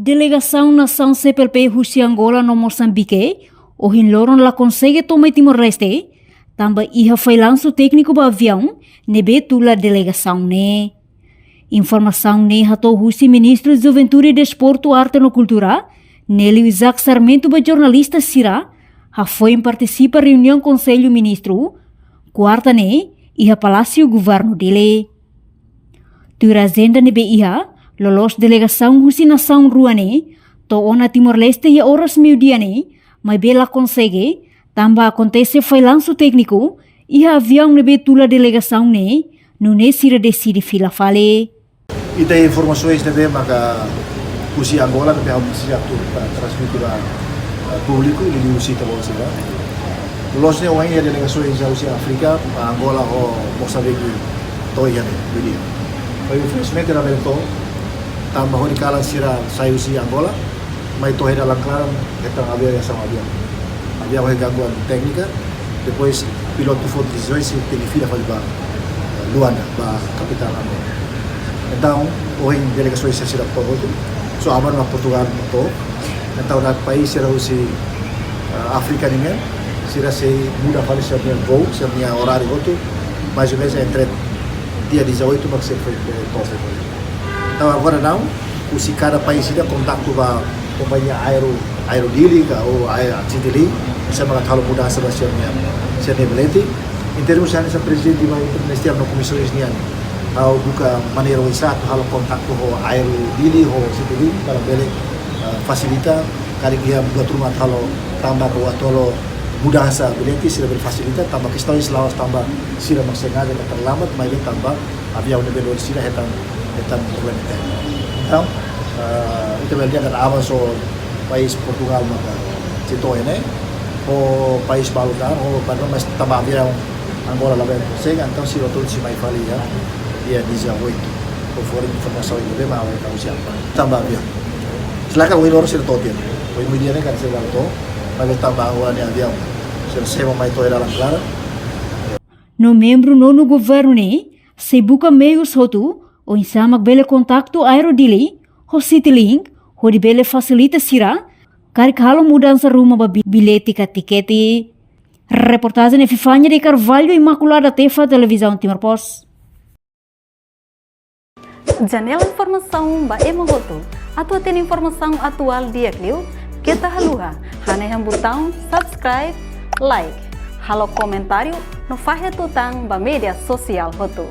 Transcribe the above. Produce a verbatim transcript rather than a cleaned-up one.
Delegasaun nasaun C P L P husi Angola no Mosambike ohin loron la konsege to'o mai Timor-Leste, tanba iha fallansu tékniku ba aviaun ne'ebé tula delegasaun ne'e. Informasaun ne'e hato'o husi Ministru Juventude, Desportu, Arte no Kultura, Nélio Isaac Sarmento, ba jornalista sira hafoin partisipa reuniaun Konsellu Ministru kuarta ne'e iha Palásiu Governu Dili. Tuir ajenda ne'ebé iha, loloos delegasaun husi nasaun rua ne'e to'o ona Timor-Leste iha oras meiudia ne'e, maibé la konsege, tanba akontese fallansu tékniku iha aviaun ne'ebé tula delegasaun ne'e, nune'e sira deside fila fali. Ita informasaun ne'ebé maka husi Angola, ne'ebé ha'u presiza atu, ah, transmite ba, ah, públiku, liuliu husi ita-boot sira. Loloos ne'e ohin iha delegasaun husi Áfrika, Angola ho Mosambike to'o iha ne'e, bele. Maibé infelizmente labele to'o, tanba hodi kalan sira sai husi Angola, mai to'o iha dalan klaran, hetan aviasaun aviaun. Aviaun iha gangguan téknika, depois pilotu foti desizaun, sira tenke fila fali ba, eh, Luanda, ba kapitál Angola. Entaun, ohin delegasaun sira to'o hotu, só aban mak Portugal mak to'o. Entaun, dala país sira husi, eh, Áfrika nian, sira sei muda fali sira-nia voo, sira-nia oráriu hotu, mais ou menus entre dia dezoito mak sei, eh, to'o sei. Entaun, agora daudaun, husi kada país sira kontaktu ba kompañia aéreu, aéreu Dili ka ou aéreu Citilink, sira mak atu halo mudansa ba sira-nia, sira-nia bilhete. Em termos hanesan prezidente ba Ministériu no Komisionis nian, ha'u buka maneira oinsá atu halo kontaktu ho aéreu Dili, ho Citilink, para bele, ah, fasilita, karik iha buat ruma atu halo tanba ka atu halo mudansa bilhete, sira bele fasilita, tanba kestaun ne'e la'ós tanba sira mak sengaja ka terlambat, maibé tanba aviaun ne'ebé lori sira hetan, hetan problema tékniku. Entaun, eh, ita bele dehan katak aban só país Portugal maka sei to'o iha ne'e, ho país balu tan, ho país, mais tanba aviaun Angola labele konsege, entaun sira hotu sei mai fali iha dia dezoito. Ho fó informasaun ne'ebé mak ha'u sei apa. Tanba aviaun. Selakan ohin loron sira to'o tiha. Ohin meiudia ne'e kan sira balu to'o, maibé tanba agora ne'e aviaun sira sei mai to'o iha dalan klaran. No membru nonu governu ne'e sei buka meius hotu oinsá mak bele kontaktu aéreu Dili ho Citilink, hodi bele fasilita sira karik halo mudansa ruma ba bi-, bilhete ka tikete. Reportajen Epifania de Carvalho, Imaculada Tefa, Televizaun Timor Post. Janela informasaun ba ema hotu. Atu hatene informasaun atuál di'ak liu, keta haluha hanehan butaun subscribe, like, halo komentáriu no fahe tutan ba média sosiál hotu.